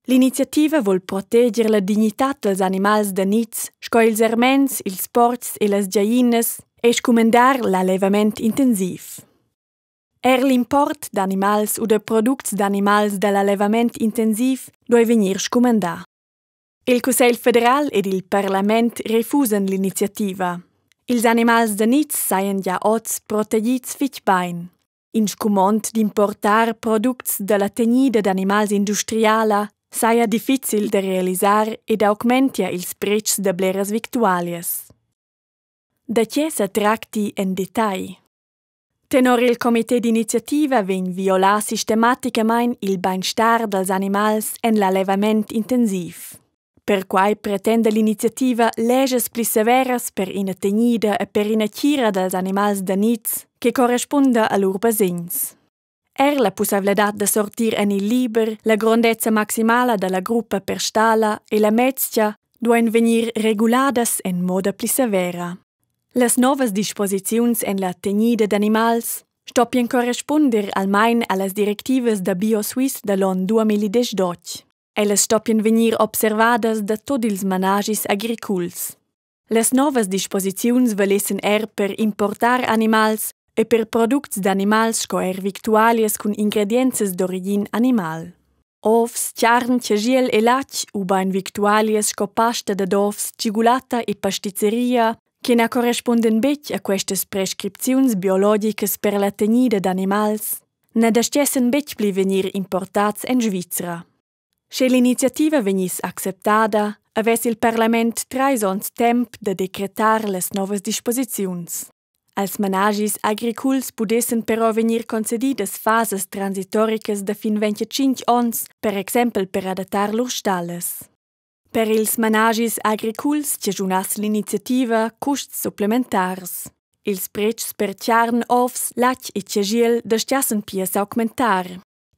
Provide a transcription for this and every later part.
L'iniziativa vul proteger la dignitad dals animals da niz sco ils arments, ils portgs e las giaglinas e scumandar l'allevament intensiv. Er l'import d'animals u da products d'animals da l'allevament intensiv duai vegnir scumandà. Il Cussegl federal ed il parlament refusan l'iniziativa. Ils animals da niz sajan gia oz protegids fitg bain. In scumond d'importar products da la tegnida d'animals industriala saja difficil da realisar ed augmentia ils pretschs da bleras victualias. Da tge sa tracti en detagl? Tenor il comité d'iniziativa vegn violà sistematicamain il bainstar dals animals en l'allevament intensiv. Perquai pretenda l'iniziativa leschas pli severas per ina tegnida e per ina tgira dals animals da niz che correspunda a lur basegns. Er la pussaivladad da sortir en il liber, la grondezza maximala da la gruppa per stalla e la meztga duain vegnir reguladas en moda pli severa. Las novas disposiziuns en la tegnida d'animals stoppien correspunder almain a las directivas da BioSwiss da l'onn 2018. Ellas stoppien vegnir observadas da tut ils manaschis agriculs. Las novas disposiziuns valessen er per importar animals e per products d'animals sco er victualias cun ingredienzas d'origin animal. Ovs, charn, chaschiel e latg ubain victualias sco pasta dad ovs, tschigulatta e pastizeria che na correspundan betg a questas prescripziuns biologicas per la tegnida d'animals, na dastgessen betg pli vegnir importads en Svizra. Sche l'iniziativa vegniss acceptada, avess il parlament trais onns temp da decretar las novas disposiziuns. Als manaschis agriculs pudessen però vegnir concedidas fasas transitoricas da fin 25 onns, per exempel per adattar lur stallas. Per ils manaschis agriculs chaschunass l'iniziativa custs supplementars. Ils pretschs per charn, ovs, latg e chaschiel dastgassen pia s'augmentar.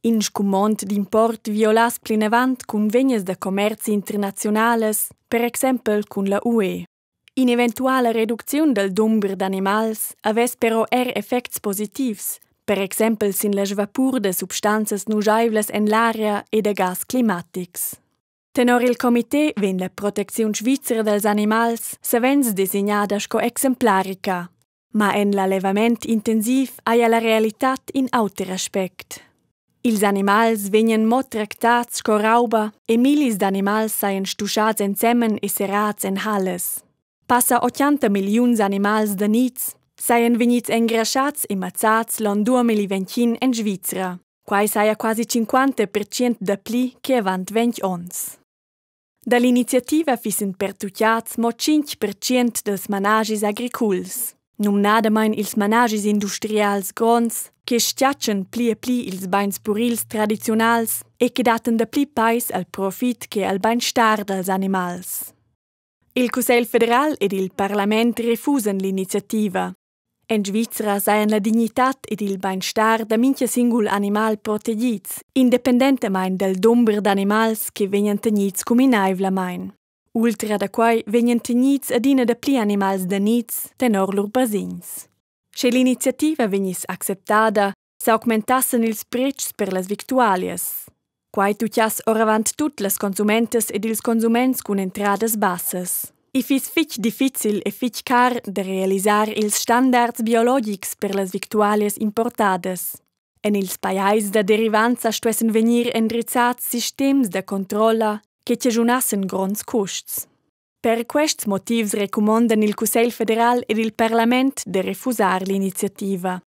In scumond d'import violass plinavant cunvegnas da commerzi internaziunalas, per exempel cun la UE. In'eventuala reducziun dal dumber d'animals avess però er effects positivs, per exempel sin la svapur da substanzas nuschaivlas en l'aria e da gas climatics. Tenor il comité vegn la protecziun svizra dals animals savens designada sco exemplarica. Ma en l'allevament intensiv haja la realitad in auter aspect. Ils animals vegnan mo tractads sco rauba e millis d'animals sajan stuschads ensemen e serrads en hallas. Passa 80 milliuns animals da niz sajan vegnids engraschads e mazzads l'onn 2021 en Svizra. Quai saja quasi 50% dapli che avant 20 onns. Dall'iniziativa fissen pertuccads mo 5% dals manaschis agriculs, numnadamain ils manaschis industrials gronds che schiatschan pli e pli ils bains purils tradiziunals e che dattan dapli pais al profit che al bainstar dals animals. Il Cussegl federal ed il parlament refusan l'iniziativa. En Svizra sajan la dignitad ed il bainstar da mintga singul animal protegids, independentamain dal dumber d'animals che vegnan tegnids cuminaivlamain. Ultra da quai vegnan tegnids adina dapli animals da niz tenor lur basegns. Sche l'iniziativa vegniss acceptada, s'augmentassan ils pretschs per las victualias. Quai tutgass oravant tut las consumentas ed ils consuments cun entradas bassas. I fiss fitg difficil e fitg car da realisar ils standards biologics per las victualias importadas. En ils pajais da derivanza stuessen vegnir endrizzads sistems da controlla che chaschunassen gronds custs. Per quests motivs recumondan il Cussegl federal ed il parlament da refusar l'iniziativa.